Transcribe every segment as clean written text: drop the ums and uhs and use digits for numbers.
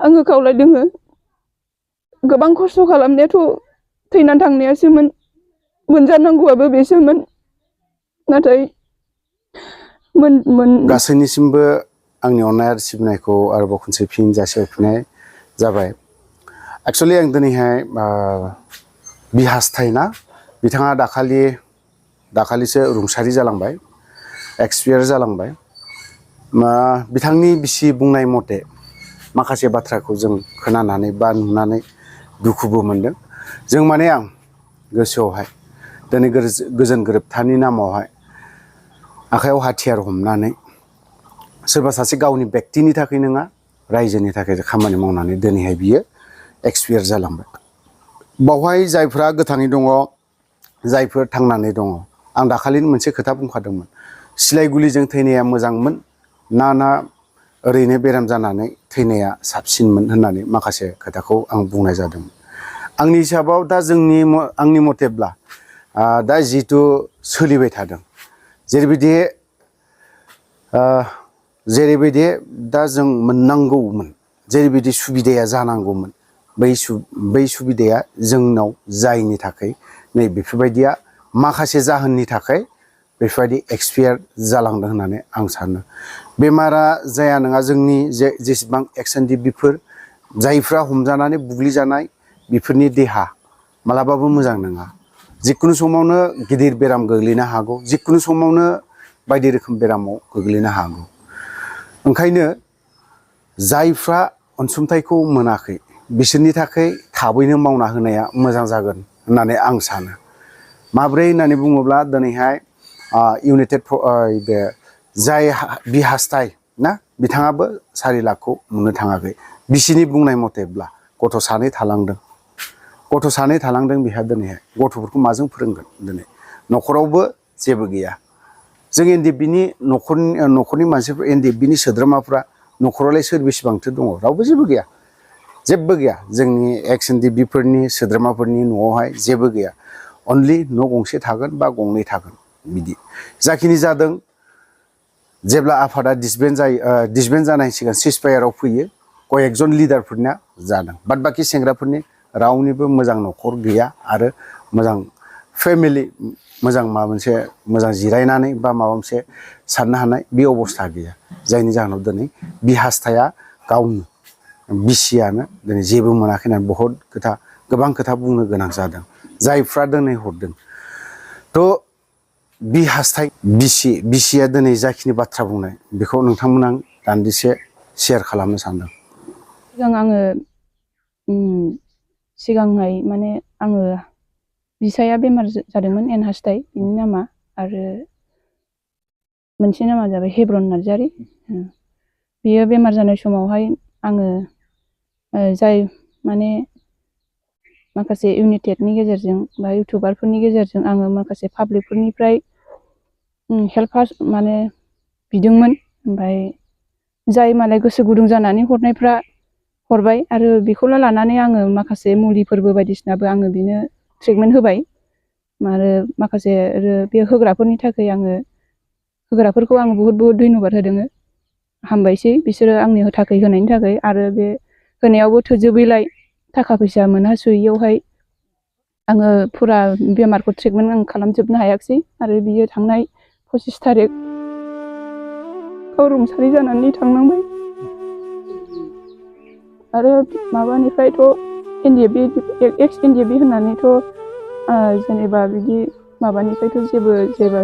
आङो खावलायदोङो गोबां खस्थ' खालामनायाथ' थैनानै थांनायासोमोन मोनजानांगौआबो बेसोमोन नाथाय गासैनिसिमबो आंनि अननाय आरो सिबिनायखौ आरोबाव खनसे फिन जासिहरफिननाय जाबाय। एक्सुवेलि आं दिनैहाय बिहासथाय ना बिथाङा दाखालिसो रुंसारि जालांबाय, एक्सपायार जालांबाय। बिथांनि बिसि बुंनाय मथे माखासे बाथ्राखौ जों खोनानानै बा नुनानै दुखुबो मोनदों। जों माने आं गोसोआवहाय दिनै गोजोन गोरोबथानि नामावहाय आखायाव हाथियार हमनानै सोरबा सासे गावनि बेक्तिनि थाखाय नङा रायजोनि थाखाय खामानि मावनानै दिनैहाय बियो एक्सपायार जालांबाय। बावहाय जायफ्रा गोथाङै दङ, जायफोर थांनानै दङ, आं दाखालिनो मोनसे खोथा बुंखादोंमोन, सिलाइ गुलिजों थैनाया मोजांमोन ना ओरैनो बेराम जानानै थैनाया साबसिनमोन होननानै माखासे खोथाखौ आं बुंनाय जादोंमोन। आंनि हिसाबाव दा आंनि मथेब्ला दा जिथु सोलिबाय थादों जेरैबायदि दा जों मोननांगौमोन, जेरैबायदि सुबिदाया जानांगौमोन, बै सुबिदाया जोंनाव जायैनि थाखाय नै बेफोरबायदिया माखासे जाहोननि थाखाय बेफोरबायदि एक्सपायार जालांदों होननानै आं सानो। बेमारा जाया नङा जोंनि जेसेबां एक्सएनडिबिफोर जायफ्रा हमजानानै बुग्लिजानाय बेफोरनि देहा मालाबाबो मोजां नङा। जिखुनु समावनो गिदिर बेराम गोग्लैनो हागौ, जिखुनु समावनो बायदि रोखोम बेरामाव गोग्लैनो हागौ। ओंखायनो जायफ्रा अनसुंथाइखौ मोनाखै बिसोरनि थाखाय थाबैनो मावना होनाया मोजां जागोन होननानै आं सानो। माब्रै होननानै बुङोब्ला दिनैहाय इउनाइटेड बे जाय बिहासथाय ना बिथाङाबो 4 लाखखौ मोननो थाङाखै। बिसिनि बुंनाय मथेब्ला गथ' सानै थालांदों बिहा दिनैहाय गथ'फोरखौ माजों फोरोंगोन? दिनै न'खरावबो जेबो गैया। जों एनडिएफबिनि न'खरनि मानसिफोर, एनडिएफबिनि सोद्रोमाफ्रा न'खरावलाय सोर बेसेबांथो दङ? रावबो जेबो गैया, जेबो गैया। जोंनि एक्स एनडिएफबिफोरनि सोद्रोमाफोरनि न'आवहाय जेबो गैया। अनलि न' गंसे थागोन बा गंनै थागोन बिदि। जाखिनि जादों जेब्ला आफादा डिसबेन्ड जानायनि सिगां सिजफायाराव फैयो कयेकजन लिडारफोरना जादों। बाद बाखि सेंग्राफोरनि रावनिबो मोजां न'खर गैया आरो मोजां फेमिलि, मोजां माबा मोनसे मोजां जिरायनानै बा माबा मोनसे साननो हानाय बे अबस्था गैया। जायनि जाहोनाव दिनै बिहासथाया गावनि बिसियानो दिनै जेबो मोनाखै होननानै गोबां खोथा बुंनो गोनां जादों जायफ्रा दिनै हरदों। थ' बिहासथाय बिसिया दिनै जाखिनि बाथ्रा बुंनाय बेखौ नोंथांमोना दान्दिसे शेयार खालामनो सानदों। सिगांहाय माने आङो बिसाया बेमार जादोंमोन एनहासथाय बिनि नामा, आरो मोनसे नामा जाबाय हेब्रन नार्जारि। बियो बेमार जानाय समावहाय आङो जाय माने माखासे इउनिटेडनि गेजेरजों बा इउटुबारफोरनि गेजेरजों आङो माखासे पाब्लिकफोरनिफ्राय हेल्प माने बिदोंमोन। ओमफ्राय जाय मालाय गोसो गुदुं जानानै हरनायफ्रा हरबाय, आरो बेखौल' लानानै आङो माखासे मुलिफोरबो बायदिसिनाबो आङो बिनो ट्रिटमेन्ट होबाय। आरो माखासे बे होग्राफोरखौ आङो बुहुद धन्यबाद होदों। हामबायसै बिसोरो आंनि थाखाय होनायनि थाखाय। आरो बे होनायावबो थोजोबैलाय थाखा फैसा मोनहास'यैयावहाय आङो फुरा बेमारखौ ट्रिटमेन्ट आं खालामजोबनो हायाखिसै। आरो बियो थांनाय 25 थारिखआव रुंसारि जानानै थांनांबाय। आरो माबानिफ्रायथ' एक्स एनडिएफबि होननानैथ' जेनेबा बिदि माबानिफ्रायथ' जेबो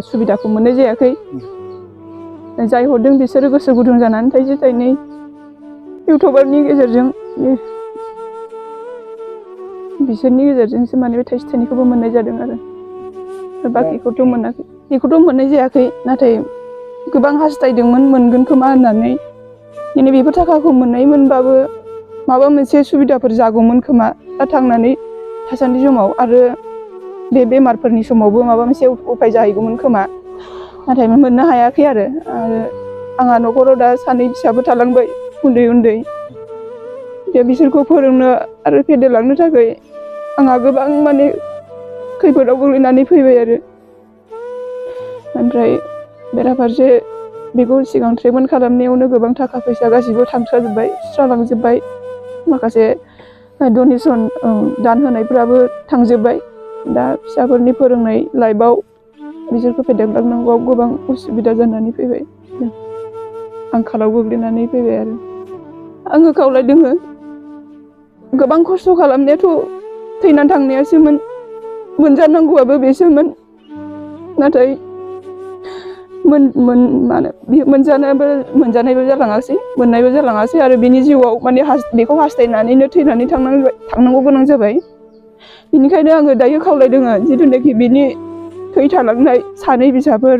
सुबिदाखौ मोननाय जायाखै। जाय हरदों बिसोरो गोसो गुदुं जानानै थाइसे थाइनै इउटुबारनि गेजेरजों बिसोरनि गेजेरजोंसो माने बे थाइसे थाइनैखौबो मोननाय जादों। आरो बाखिखौथ' मोनाखै, बेखौथ' मोननाय जायाखै। नाथाय गोबां हास्थायदोंमोन मोनगोन खोमा होननानै। दिनै बेफोर थाखाखौ मोननाय मोनबाबो माबा मोनसे सुबिदाफोर जागौमोन खोमा दा थांनानै थासान्दि समाव, आरो बे बेमारफोरनि समावबो माबा मोनसे उफाय जाहैगौमोन खोमा। नाथाय मोननो हायाखै। आरो आंहा न'खराव दा 2 फिसाबो थालांबाय उन्दै। बिसोरखौ फोरोंनो आरो फेदेरलांनो थाखाय आंहा गोबां माने खैफोदाव गोग्लैनानै फैबाय। आरो ओमफ्राय बेराफारसे बेखौ सिगां ट्रिटमेन्ट खालामनायावनो गोबां थाखा फैसा गासिबो थांस्राजोब्बाय, सुस्रालांजोब्बाय। माखासे डनेसन दान होनायफ्राबो थांजोब्बाय। दा फिसाफोरनि फोरोंनाय लाइफआव बिसोरखौ फेदेरलांनांगौआव गोबां उसुबिदा जानानै फैबाय, आंखालाव गोग्लैनानै फैबाय। आरो आङो खावलायदोङो, गोबां खस्थ' खालामनायाथ' थैनानै थांनायासोमोन, मोनजानांगौआबो बेसोमोन, नाथाय मोनजानायबो जालाङासै, मोननायबो जालाङासै आरो बिनि जिउआव माने बेखौ हास्थायनानैनो थैनानै थांनांगौ गोनां जाबाय। बेनिखायनो आङो दायो खावलायदोङो, जिथुनाखि बिनि थै थालांनाय सानै फिसाफोर,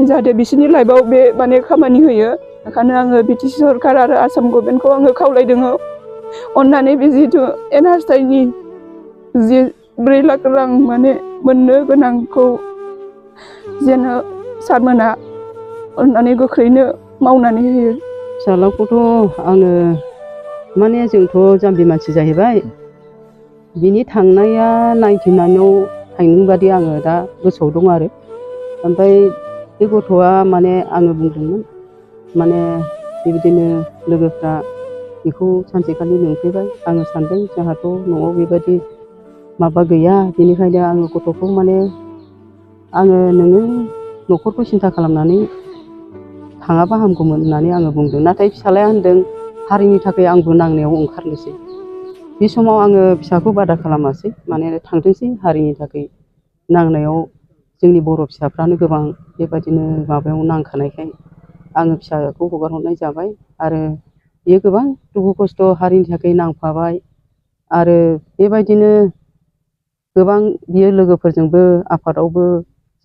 जाहाथे बिसोरनि लाइफआव बे माने खामानि होयो। बेखायनो आङो BTC सरकार आरो आसाम गभर्नमेन्टखौ आङो खावलायदोङो, अननानै बे जिहेथु एन हास्थायनि जि 4 लाख रां माने मोननो गोनांखौ जेन सारमोना अननानै गोख्रैनो मावनानै होयो। फिसाज्लाखौथ' आङो माने जोंथ' जाम्बि मानसि जाहैबाय, बिनि थांनाया 99आव थांनाय बादि आङो दा गोसोआव दं आरो। ओमफ्राय बे गथ'आ माने आङो बुंदोंमोन, माने बेबायदिनो लोगोफ्रा बेखौ सानसेखालि लिंफैबाय। आङो सानदों जोंहाथ' न'आव बेबायदि माबा गैया, बेनिखायनो आङो गथ'खौ माने आङो नोङो न'खरखौ सिन्था खालामनानै थाङाबा हामगौमोन होननानै आङो बुंदों। नाथाय फिसाज्लाया होनदों हारिनि थाखाय आंबो नांनायाव ओंखारनोसै। बे समाव आङो फिसाखौ बादा खालामासै, माने थांथोंसै हारिनि थाखाय नांनायाव। जोंनि बर' फिसाफ्रानो गोबां बेबायदिनो माबायाव नांखानायखाय आङो फिसाखौ हगार हरनाय जाबाय। आरो बियो गोबां दुखु खस्थ' हारिनि थाखाय नांफाबाय। आरो बेबायदिनो गोबां बियो लोगोफोरजोंबो आफादावबो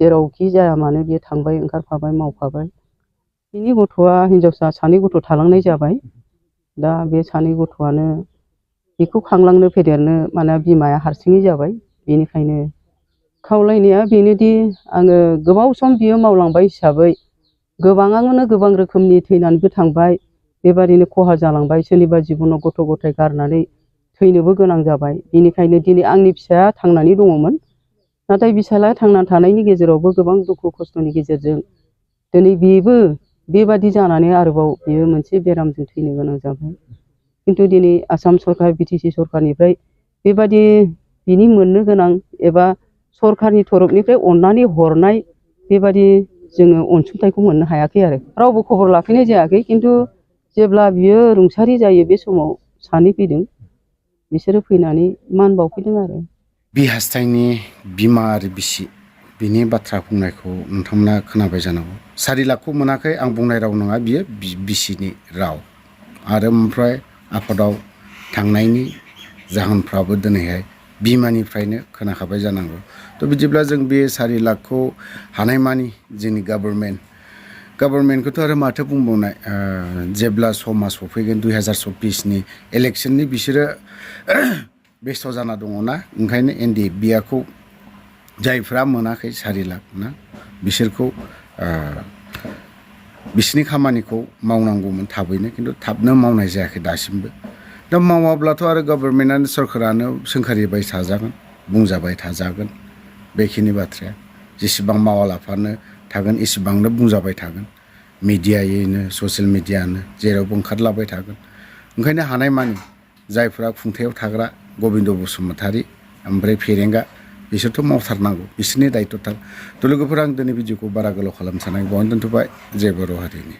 जेरावखि जाया मानो बियो थांबाय, ओंखारफाबाय, मावफाबाय। बिनि गथ'आ हिनजावसा 2 गथ' थालांनाय जाबाय। दा बे 2 गथ'आनो बेखौ खांलांनो फेदेरनो माने बिमाया हारसिङै जाबाय। बेनिखायनो खावलायनाया बेनोदि, आङो गोबाव सम बियो मावलांबाय हिसाबै गोबाङानो गोबां रोखोमनि थैनानैबो थांबाय, बेबादिनो खहा जालांबाय, सोरनिबा जिबनाव गथ' गथाय गारनानै थैनोबो गोनां जाबाय। बेनिखायनो दिनै आंनि फिसाया थांनानै दङमोन, नाथाय फिसाज्लाया थांना थानायनि गेजेरावबो गोबां दुखु खस्थ'नि गेजेरजों दिनै बेबो बेबादि जानानै आरोबाव बियो मोनसे बेरामजों थैनो गोनां जाबाय। खिन्थु दिनै आसाम सरकार, BTC सरकारनिफ्राय बेबादि बिनि मोननो गोनां एबा सरकारनि तरफनिफ्राय अननानै हरनाय बेबादि जोङो अनसुंथाइखौ मोननो हायाखै आरो। रावबो खबर लाफैनाय जायाखै। खिन्थु जेब्ला बियो रुंसारि जायो बे समाव 2 फैदों, बिसोरो फैनानै मान बावफैदों आरो। बि हास्थायनि बिमा आरो बिसि, बिनि बाथ्रा बुंनायखौ नोंथांमोना खोनाबाय जानांगौ। 4 लाखखौ मोनाखै आं बुंनाय राव नङा, बियो बिसिनि राव। आरो ओमफ्राय आफादाव थांनायनि जाहोनफ्राबो दिनैहाय बिमानिफ्रायनो खोनाखाबाय जानांगौ। थ' बिदिब्ला जों बे 4 लाखखौ हानायमानि जोंनि गभर्नमेन्टखौथ' आरो माथो बुंबावनाय, जेब्ला समा सफैगोन 2024नि इलेक्सननि बिसोरो बेस्थ' जाना दङ ना, ओंखायनो NDFBखौ जायफ्रा मोनाखै 4 लाख ना, बिसोरखौ बिसोरनि खामानिखौ मावनांगौमोन थाबैनो, खिन्थु थाबनो मावनाय जायाखै दासिमबो। दा मावाब्लाथ' आरो गभर्नमेन्टआनो, सरकारानो सोंखारिबाय थाजागोन, बुंजाबाय थाजागोन। बेखिनि बाथ्राया जेसेबां मावालाफानो थागोन एसेबांनो बुंजाबाय थागोन, मिडियायैनो ससियेल मिडियानो जेरावबो ओंखारलाबाय थागोन। ओंखायनो हानायमानि जायफ्रा खुंथायाव थाग्रा गबिन्द बसुमतारी ओमफ्राय फेरेंगा, बिसोरथ' मावथारनांगौ, बिसोरनि दायथ'थार। थ' लोगोफोर, आं दिनै भिडिअखौ बारा गोलाव खालामनो सानाखै, बावनो दोनथ'बाय। जय बर' हारिनि।